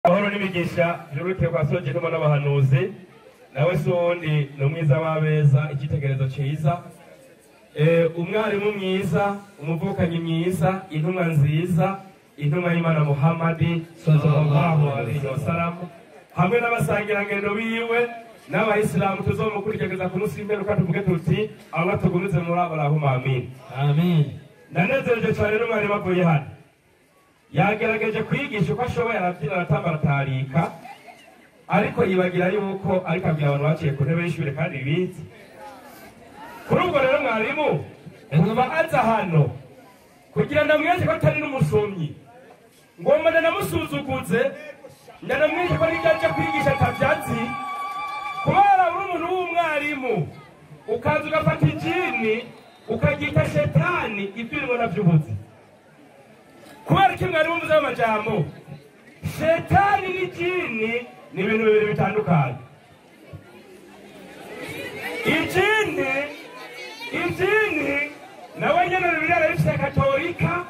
Amahoro n'imigisha biruruke kwa soje ntumwa n'abahanuzi, nawe si uwundi ni umwiza w'abeza, icyitegererezo ciza, umwarimu mwiza, umuvukanyi mwiza, intumwa nziza, intumwa y'Imana Muhammadi sallallahu alaihi wasallam, hamwe n'abasangirangendo biwe n'abayisilamu tuzomukurikiriza ku munsi w'imperuka, tuvuge tuti Allah tugumize muri abo, Allahumma amin. Amin. Ndanezereje cyane n'umwarimu avuye hano, yagerageje kwigisha uko ashoboye, arabyina, aratamba, aratarika, ariko yibagira yuko ariko abwira abantu baciye ku ntebe y'ishure kandi bize. Kuri ubwo rero mwarimu kuva aza hano kugira ndamwereke ko atari n'umusomyi, ngomba ndanamusuzuguze, ndanamwereke ko n'ibyo aje kwigisha atabyazi, kubera uri umuntu w'umwarimu ukaza ugafata ijini ukaryita shetani, ibyo urimo navyo ubuzi. Kubera iki mwarimu mvuze ayo majambo? Shetani n'ijini ni ibintu bibiri bitandukanye. Ijini nawe nyene Bibiliya arabifise katolika,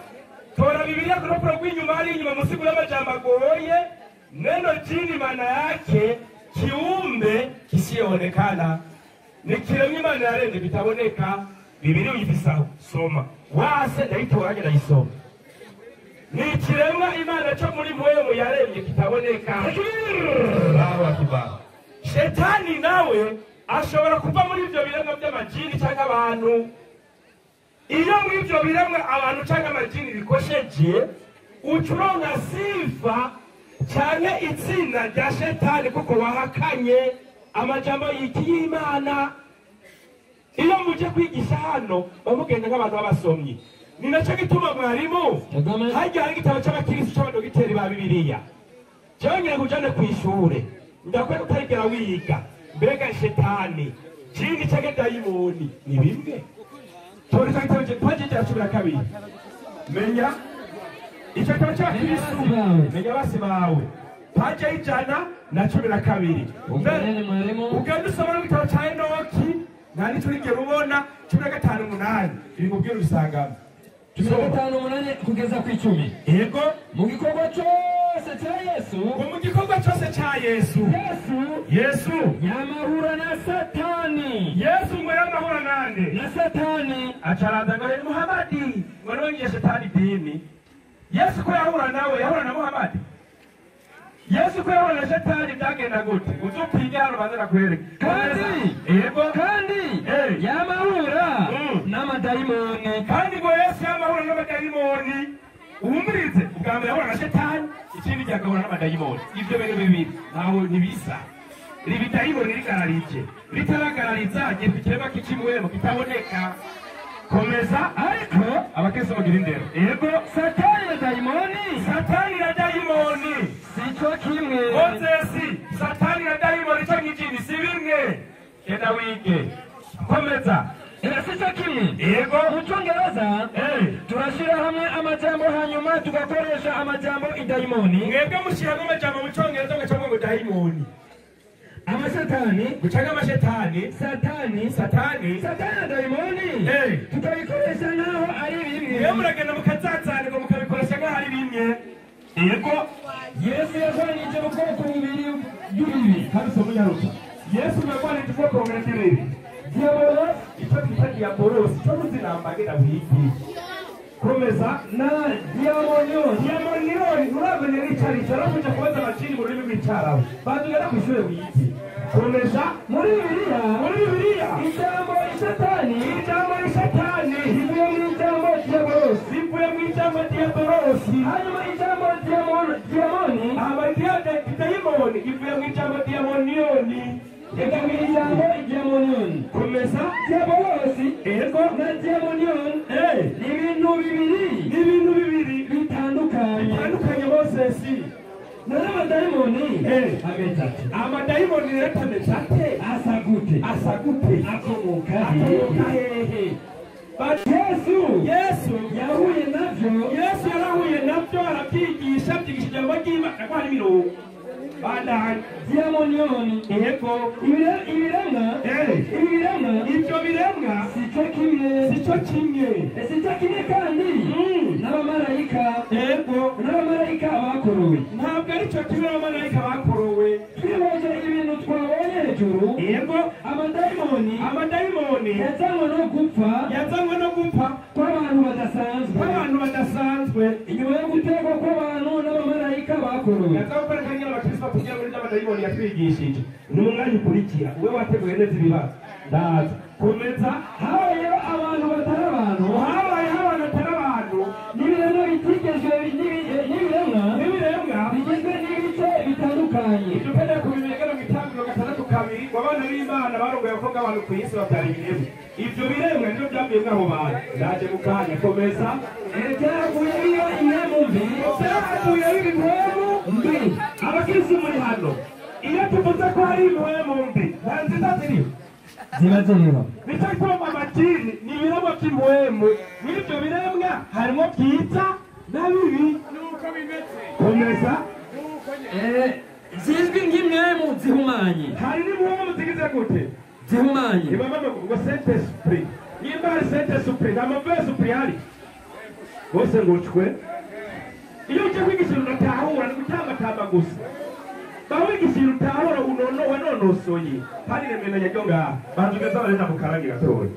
tora Bibiliya ku rupapuro rw'inyuma hari inyuma musiguro y'amajambo agoye. Neno jini maana yake kiumbe kisiyoonekana, ni kiremwa Imana yaremye kitaboneka. Bibiliya uyifisaho soma, wase ndayitora ndayisoma. Ni ikiremwa Imana cyo muri mpwemu yaremye kitaboneka. Allahu akbar. Shetani nawe ashobora kuva muri ivyo biremwa by'amajini cyangwa abantu. Iyo muri ivyo biremwa abantu cyangwa amajini bikosheje, ucuronka sifa cyane itsinda rya shetani, kuko wahakanye amajambo y'iki y'Imana. Iyo muje kwigisha hano bamugenda nk'abantu b'abasomyi. Ni nacyo gituma mwarimu hajya hari igitabo cy'abakirisitu cy'abadogiteri ba Bibiliya, cyongera kujane ku ishure, ndakwiye kutarigera wiga mbega shetani jini cyangwa dayimoni ni bimwe. Tora icyo gitabo paji ya 12, menya icyo gitabo cy'abakirisitu, menya basi bawe, paji 112. Ugenda usoma n'igitabo cya Enoki, nta n'icyo urigera ubona, 15:8 ibikubwira ubisangamo. 15:8 kugeza ku 10. Yego. Mu gikorwa cyose cya Yesu, mu gikorwa cyose cya Yesu, Yesu yamahura na Satani. Yesu ngo yamahura nande? Na Satani. Acaraza ngo ni Muhammadi, ngo nonye shetani dini. Yesu ko yahura nawe, yahura na Muhammadi. Yesu ko yahura na shetani byagenda gute? Uzupinge hano banze nakwereke. Kandi yego, kandi yamahura n'amadayimoni. Kandi ngo Yesu yamahura n'amadayimoni. Umvirize, ubwa mbere yahura na shetani, ikindi gihe agahura n'amadayimoni. Ibyo bintu bibiri ntaho ntibisa. Ibidayimoni rigararije, ritaragarariza ikiremwa k'ikimuhemo kitaboneka. Komeza. Ariko abakristo bagira indero. Yego. Satani na dayimoni, Satani na dayimoni sico kimwe. Mozesi, Satani na dayimoni cyo nk'ijini si bimwe. Genda wige. Komeza. Sico kimwe. Yego. Mu Cyongereza turashyira hamwe amajambo hanyuma tugakoresha amajambo idayimoni. Mwebwe mushyiramo amajambo mu Cyongereza mugaca ngo dayimoni. Amashetani, gucaga amashetani, Satani, Satani, Satani na dayimoni tukabikoresha nkaho ari bimwe. Iyo muragenda mukazazanirwa mukabikoresha nkaho ari bimwe. Yego. Yesu yarwanije ubwoko bubiri bw'ibibi. Kandi somo nyaruka. Yesu yarwanije ubwoko bubiri bw'ibibi. Diabolos, icyo twita diabolos, icyo tuzinamba genda wigi. Komeza. Na diamonion. Diamonion uramenye n'icarico, arakuja kubaza amajini mu rurimi rw'icarabu. Banza ku ishure wige. Komeza. Muri Bibiliya, muri Bibiliya ijambo ishetani, ijambo ishetani rivuye mu ijambo diabolos, rivuye mu ijambo diabolos. Hanyuma ijambo diamoni, aba dayimoni ivuye mu ijambo diamonioni, reka mu ijambo diamonion. Komeza. Diabolos yego na diamonion ni ibintu bibiri, ni ibintu bibiri bitandukanye, bitandukanye. Mozesi, none amadayimoni ameze ate? Amadayimoni rero ameze ate? Asa gute? Asa gute? Akomoka hehe? Yesu yahuye navyo, Yesu yarahuye navyo, arabyigisha, abyigisha ijambo ry'Imana, ko hari imirongo. Bandanye. Diamonion. Yego. Ibiremwa, ibiremwa, ibyo biremwa sico kimwe, sico kimwe, sico kimwe kandi n'abamarayika. Yego. N'abamarayika bakuruwe. Ntabwo ari cyo kimwe n'abamarayika. Amadayimoni yazanywe no gupfa, yazanywe no gupfa kw'abantu badasanzwe, kw'abantu badasanzwe, inyuma yo gutegwa kw'abantu n'abamarayika bakorowe. Yazanywe kwereka nyine abakristo kugira ngo n'amadayimoni yatwigishije. Ni umwanya ukurikira we wateguye neza ibibazo. Ndaza komeza. Habayeho abantu batari abantu, habayeho abantu batari abantu, n'ibiremwa bitigezwe, n'ibiremwa n'ibiremwa bigizwe n'ibice bitandukanye. Dukeneye kubimenya mu itangiriro 6:2 ngo abana b'Imana barongoye abakobwa abantu ku isi babyara ibiremwa. Ibyo biremwa nibyo byavuye mw'abo bantu. Ndaje mu kanya, komeza. Byavuye biba impwemu mbi, byavuye biba impwemu mbi. Abakristo muri hano, iyo tuvuze ko hari impwemu mbi, nta nziza ziriho, ziba ziriho. Nicyo gituma amajini ni ibiremwa by'impwemu. Muri ibyo biremwa harimo byiza na bibi. Komeza. Zizwi nk'impwemu zihumanye. Hari n'impwemu zigize gute? Zihumanye. Ibamama ngo Saint Esprit. Nimba hari Saint Esprit, nta mauvais esprit hari. Bose ngo ucwe. Iyo uje kwiga ikintu udatahura ni gutambatamba gusa. Bawiga ikintu utahura unono wanonosoye. Hari remena ryo ngaha. Banzugeza barenda mu karangi gatoya.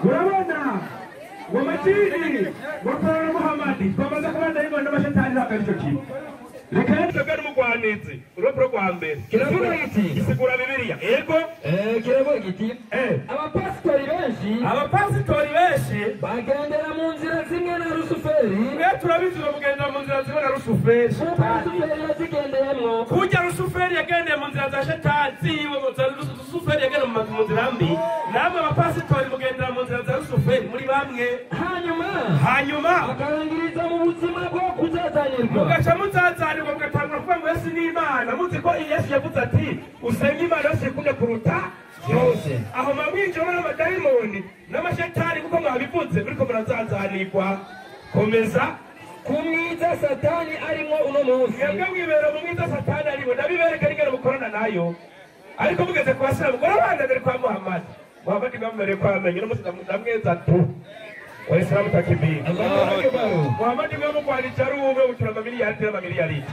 Urabona ngo majini ngo korora Muhammad twamaze kuba dayimoni n'amashetani ntabwo aricyo kintu. Reka twebwe n'umugwanizi urupapuro rwa mbere kiravuga giti, gisigura Bibiliya. Yego, kiravuga giti, abapasitori benshi, abapasitori benshi bagendera mu nzira zimwe na Rusuferi. Mwe turabizi bagendera mu nzira zimwe na Rusuferi. Kuko Rusuferi yazigendeyemwo, kujya Rusuferi yagendeye mu nzira za shetani ziwe, Rusuferi yagendeye mu nzira mbi. Namwe abapasitori mugendera mu nzira za Rusuferi muri bamwe. Hanyuma bakarangiriza mu buzima bwo kuzazanirwa, mugaca muzazanirwa, mugatangura kuvuga ngo Yesu ni Imana. Muzi ko Yesu yavuze ati usenge Imana yose ikunde kuruta byose. Aho mwinjira n'amadayimoni n'amashetani kuko mwabivuze muriko murazazanirwa. Komeza. Ku mwiza Satani arimo uno munsi. Mwebwe mwibera mu mwiza Satani arimo, ndabibereka ningene mukorana nayo. Ariko mugeze kwa Basilamu murabana mbere kwa Muhammad. Muhammad mwamere kwa amenye no ndamweza tu. Waislamu takibiri. Allahu Akbar. Muhammad mwamugwanije ari umwe utura amamiliyari n'amamiliyari.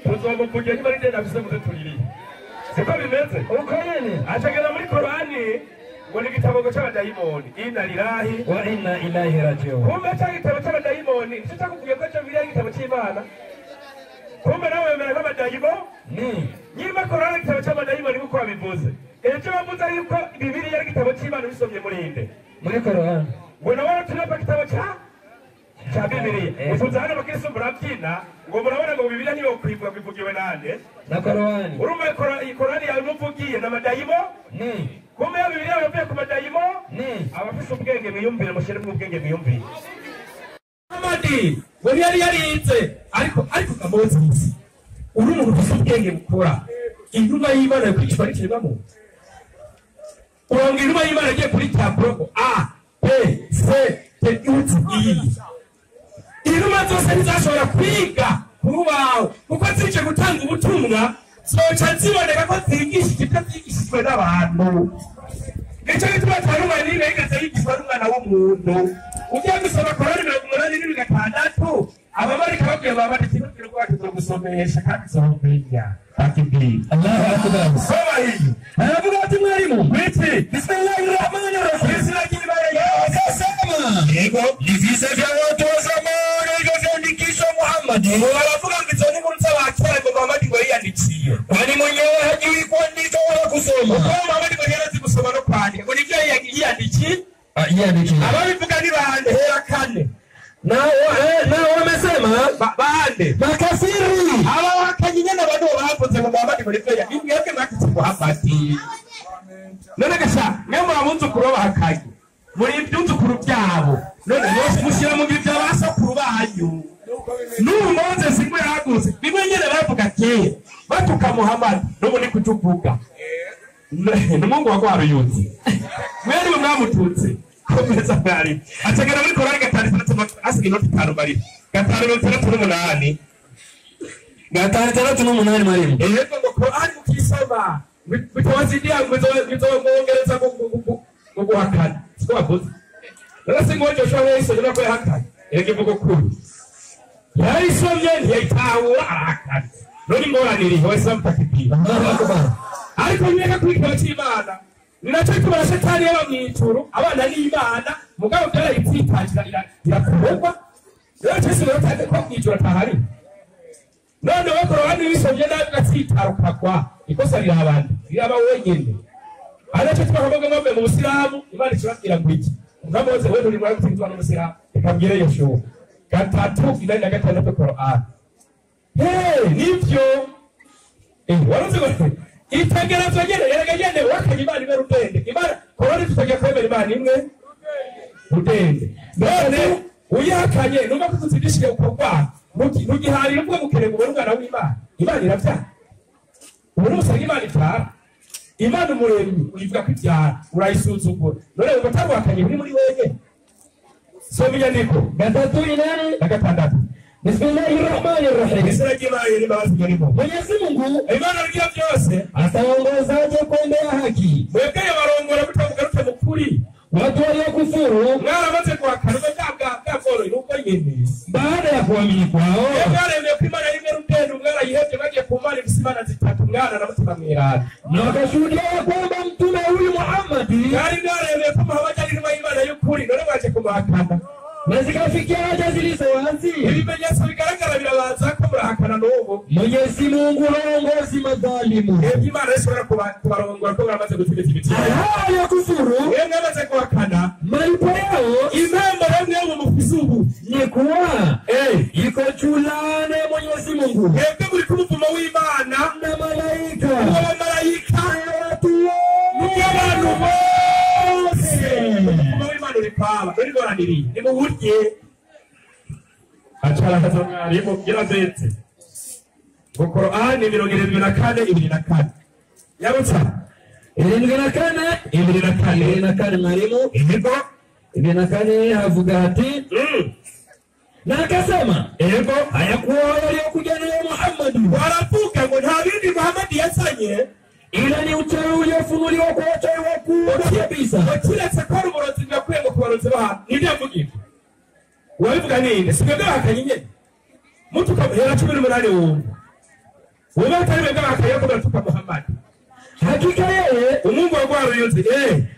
Tuzomuvugira niba ari ndende afise muze tuririye. Siko bimeze? Uko nyene. Acagera muri Korani ngo ni igitabo c'abadayimoni. Inna lillahi wa inna ilaihi rajiun. Kumbe ca gitabo c'abadayimoni nico cakubwiye ko ico Bibiliya ari igitabo c'Imana. Kumbe nawe wemera ko abadayimoni nyimba Korani igitabo c'abadayimoni nkuko babivuze. Ejo bavuze yuko Bibiliya ari igitabo c'Imana bisomye muri inde? Muri Korani. Ngo nawe tunapa igitabo ca Bibiliya. Utuza hano abakristo murabyina ngo murabona ngo Bibiliya niyo kwibwa bivugiwe nande? Na Korani. Urumva Korani yabimuvugiye n'amadayimo? Kumbe ya Bibiliya yavuye ku madayimo? Abafise ubwenge mwiyumvire, mushyiremo ubwenge mwiyumvire. Muhammad ngo yari yarize ariko kamozi uri umuntu ufise ubwenge bukora. Intumwa y'Imana yo kwicwa n'ikiremwamuntu. Uranga intumwa y'Imana igiye kuri tableau A B C D U I. Intumwa zose ntizashobora kwiga kurubaho kuko zije gutanga ubutumwa zoca ziboneka ko zigishije ibyo zigishijwe n'abantu. Nicyo gituma atarumwa n'imwe yigeze yigishwa n'umwana w'umuntu. Ugiye gusoma Korani 86 abamarika babwiye babanditsi babwira ko batazogusomesha kandi uzomenya. Takibiri. Allahu Akbar. Soma iyi. Aravuga ati mwarimu witi Bismillahirrahmanirrahim. Bismillahirrahmanirrahim. Yego. Ni visa vya watu wa zamani vilivyoandikishwa Muhammad. Baravuga ngo izo ni inkuru z'abakera ngo Muhammad ngo yiyandikiye. Kwani mwenyewe hajui kuandika wala kusoma. Kuko Muhammad ngo yarazi gusoma no kwandika ngo nivyo yiyandikiye. Yiyandikiye. Ababivuga ni bande? Hera kane. Na wamesema bande makafiri. Aba bakanyi nyene abantu bavuze ngo Muhammad ngo nivyo mwebwe mwakitse Muhammad. None gasha mwe murabunzukuru bahakanye. Muri ibyunzukuru byabo. None bose mushyira mu byo basokuru banyu. N'ubu Moses ngo yaragutse bimwe nyene bavuga kera batuka Muhammad n'ubu ni kutuvuga. N'umungu wa rwaruyutse. Mwene mwamututse. Komeza mwari. Acagera muri Korani 5 asiga inoti 5 bari. 568. 568 mwarimu. Yego ngo Korani mukisoma bitawazidia ngo ngo guhakana. Siko bavuze. Rero singo Joshua yayisomye ko yahakanye. Erega ivugo kuri. Yayisomye ntiyayitahura arahakana. None ingorane iriho wese amutakibwira. Allahu Akbar. Ariko nyeka kuri igitabo c'Imana. Ninacho gituma shetani yaba mw'ijuru abana n'Imana mugabo byarayitwitangira irakorwa. Rero cyese baratanze ko mw'ijuru atahari. None we Korani wisomye nabi ugatsitara ukagwa, ikosa rirabandi riraba wenyine. Aracyo twavuga ngo mu Busilamu Imana ishobora ngo iki ukamoze wewe uri muri gutsinzwa n'Umusilamu ikabwira Yoshua 3:86 Korani. Hey, nivyo waruzi ngo itegerezwa nyene erega nyene wakanye Imana imwe rudende. Imana Korani tutagiye kwemera Imana imwe rudende. None uyakanye numva ko tutsindishije ukorwa ntugiharira ubwo mukerego ubona umwana w'Imana. Imana iravyara. Ubona umusanga Imana ivyara. Imana umuremyi uyivuga ko ivyara urayisuzugura. None ngo utaruhakanye uri muri wenyene. Soma inyandiko 3:86. Bismillahirrahmanirrahim. Izina ry'Imana n'imbabazi nyarimo. Mwenyezi Mungu Imana rugira byose ataongozaje kuendea haki. Mwebwe yabarongora mutamugaruke mu kuri. Watu waliokufuru mwaramaze kuhakana bwa nuko nyene baada ya kuamini kwao. Mwaremeye ko Imana imwe rudende mwarayihevye bagiye ku Mana ifise Imana zitatu mwana na Mutima Mweranda. Na wakashuhudia kwamba mtume huyu Muhammad yari mwaremeye ko Muhammad ari intumwa y'Imana y'ukuri none mwaje kumuhakana. Na zikafikia haja zilizo wazi. Ibimenyetso bigaragara birabaza ko murahakana n'ubu. Mwenyezi Mungu haongozi madhalimu. Mwebwe Imana ishobora kubarongora ko muramaze gutegeka imitima. Hao kufuru mwebwe mwamaze kuhakana malipo yao impamvu rero mwebwe mufise ubu ni kuwa iko chulane Mwenyezi Mungu. Mwebwe muri ku muvumo w'Imana na malaika n'abamarayika n'abantu bose. Umuvumo w'Imana uri kwaba uri goraniriye ni mu burye acara mwarimu bwira ndetse ngo Korani 74:24 yabutsa 74 24 mwarimu yego 24 havuga ati na akasema yego hayakuwa yaliyokuja nayo Muhammad. Waravuga ngo nta bindi Muhammad yazanye ila ni uchawi uliofunuliwa kwa wachawi wakubwa kabisa. Kiretse ko ari uburozi bwakuye ngo ku barozi bo hanze. Nibyo yavuga ibyo. Wabivuga ninde? Si mwebwe bahakanye nyene. Mutuka hera 18 wumva. Wewe atari mwebwe bahakanye ko baratuka Muhammad. Hakika yeye Mungu agwaruyuzi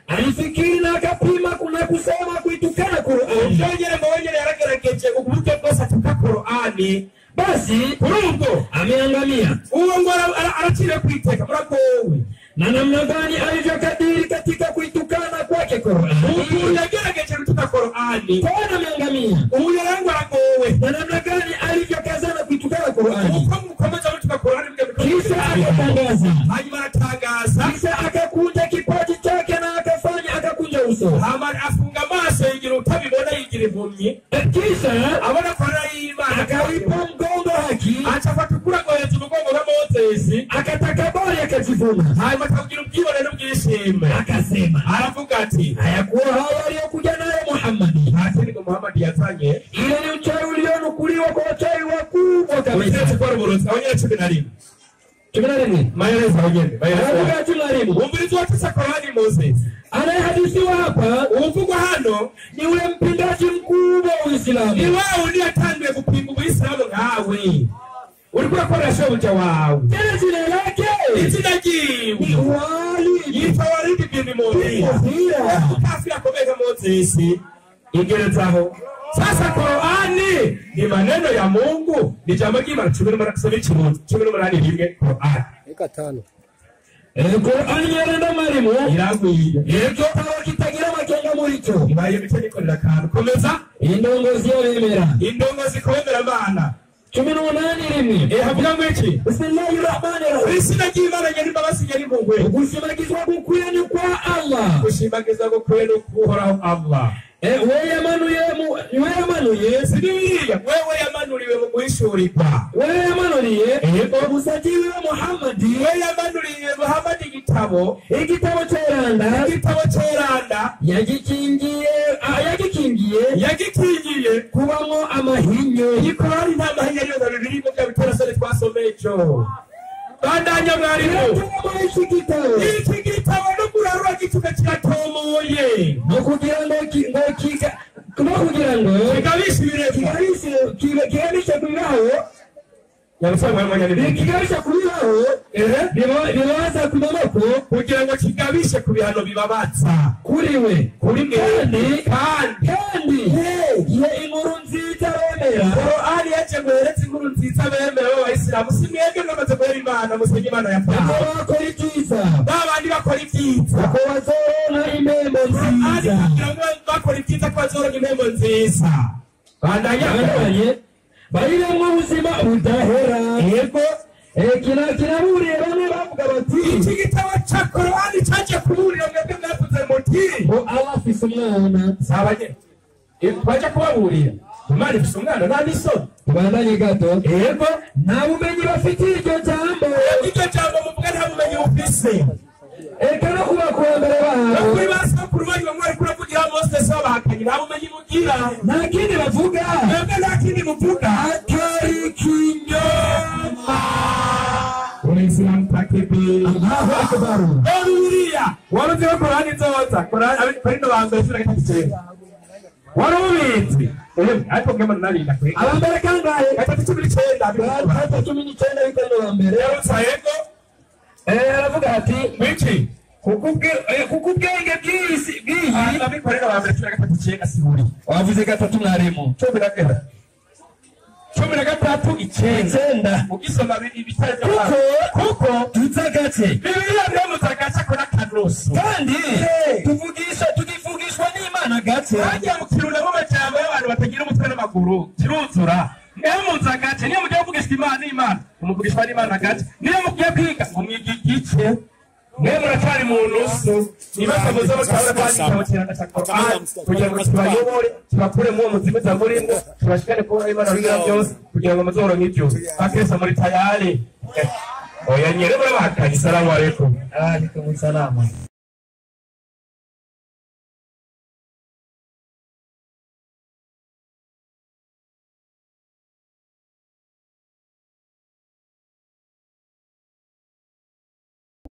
alifikiri na akapima kuna kusema kuitukana Qur'ani. Byonyene ngo wenyene yaragerageje uburyo bwose atuka Qur'ani. Basi kuri ubwo ameangamia. Uwo ngo aracire kwiteka muragowe. Na namna gani alivyokadiri katika kuitukana kwake Qur'ani. Ubu yagerageje gutuka Qur'ani. Tena ameangamia. Ubu yarango aragowe. Na namna gani alivyokazana kuitukana Qur'ani. Uko mukomeza gutuka Qur'ani kisha akatangaza. Hanyuma aratangaza. Kisha akakunja kipaji chake na akafanya akakunja uso. Hama afunga amaso yigira utabibona yigira impumyi. Kisha abona ko ari Imana akaipa mgongo haki. Aca afata ukuragoheza umugongo nka Mozesi. Akatakabari akajivuna. Hanyuma akagira ubwibone n'ubwishime. Akasema aravuga ati hayakuwa hayo aliyokuja nayo Muhammad. Nta kindi ngo Muhammad yazanye ila ni uchawi ulionukuliwa kwa wachawi wakubwa kabisa. Uretse ko ari uburozi abanyene 11. 11. Maelezo abanyene. Maelezo 11. Umvirizi watutse Korani Moses. Anayehadithiwa hapa uvugwa hano ni ule mpingaji mkubwa wa Uislamu. Ni wewe uliyetangulia kupinga Uislamu nkawe. Ulikuwa urakora shobuja wawe. Tena jina lake izina ryiwe ni Walid. Yitwa Walid bin Mughira. Kafira akomeye Moses. Igerezaho. Sasa Korani ni maneno ya Mungu, ni jambo ry'Imana 18 rimwe Korani. Eka 5. Korani yarenda mwarimu iragwiye. Yego kitagira makenga muri cyo. Ibaye bice nikorera kantu. Komeza indongozi y'abemera. Indongozi komera Imana. 18 rimwe. Havuga ngo iki? Bismillahirrahmanirrahim. Izina ry'Imana nyir'imbabazi nyir'impuhwe. Gushimagizwa gukwiye ni kwa Allah. Gushimagizwa gukwiye ni kuhoraho Allah. Wewe yamanuye sibiriya wewe yamanuriwe mu guhishurirwa. Wewe yamanuriye umusajili wa Muhammad. Wewe yamanuriye Muhammad igitabo igitabo cyeranda igitabo cyeranda yagikingiye yagikingiye kubamo amahinyu. Ikorani nta mahinyu ariyo na bibiri mu bya bitarasore twasomeye ejo. Bandanya mwarimu iki gitabo no kurarura gituka kiratomoye no kugira ngo kigabishe ibiremwa kigabishe kubibaho Ikigabisha kubibaho bibabaza ku maboko kugira ngo kigabishe ku bihano bibabaza kuri we kuri mwe kandi igihe inkuru nziza bemera Korani yaje ngo yeretse inkuru nziza bemera b'abayisilamu si mwebwe mwamaze guhera Imana musenye Imana ya Pawulo bakora ibyiza ba bandi bakora ibyiza ko bazoronka impembo nziza kugira ngo bakora ibyiza ko bazoronka impembo nziza bandanya bayiremwo ubuzima budahera yego kiraburiye bamwe bavuga bati iki gitabo ca Korani caje kuburira mwebwe mwavuze muti ngo Allah afise umwana sabanye baje kubaburira Imana ifise umwana nta n'isoni tubandanye gato yego nta bumenyi bafitiye iryo jambo iryo jambo muvuga nta bumenyi bufise eka no ku bakurambere babo kuri ba sokuru banyu bamwe bariko uravugira bose se babahakanyi nta bumenyi bugira nta kindi bavuga mwebwe nta kindi muvuga atari ikinyoma Ulayisilamu takbir Allahu akbar Bibiliya wari uzi ko Korani izoza Korani Korinto ba mbere 13 wari ubizi ariko mwe munarinda kwe abambere kangahe 3:19 3:19 b'Ikorinto ba mbere yarutsa yego aravuga ati wiki kuko ubwenge bw'isi bw'iyi abikorera ba mbere 13 siburi wavuze gatatu mwarimu 13 9 ugisoma ibitare kuko tuza gace Bibiliya biramuza gace ko n'akanusu kandi tuvugisha tugivugishwa n'Imana gace hagiye mu kirundamo amajambo y'abantu batagira umutwe n'amaguru kiruzura niyo muza gace niyo mugiye kuvugishwa Imana n'Imana umuvugishwa n'Imana gace niyo mugiye kwiga umwiga igice mwe muracari mu nusu nibaza muze mutahura kandi igitabo kiranda ca Korani kugira ngo kibayobore kibakure mu muzimu murimo kibashikane kubona Imana rugira byose kugira ngo muzoronke ibyo bakesa muri tayari oya nyere murabahakanye salamu alaikum alaikum salamu.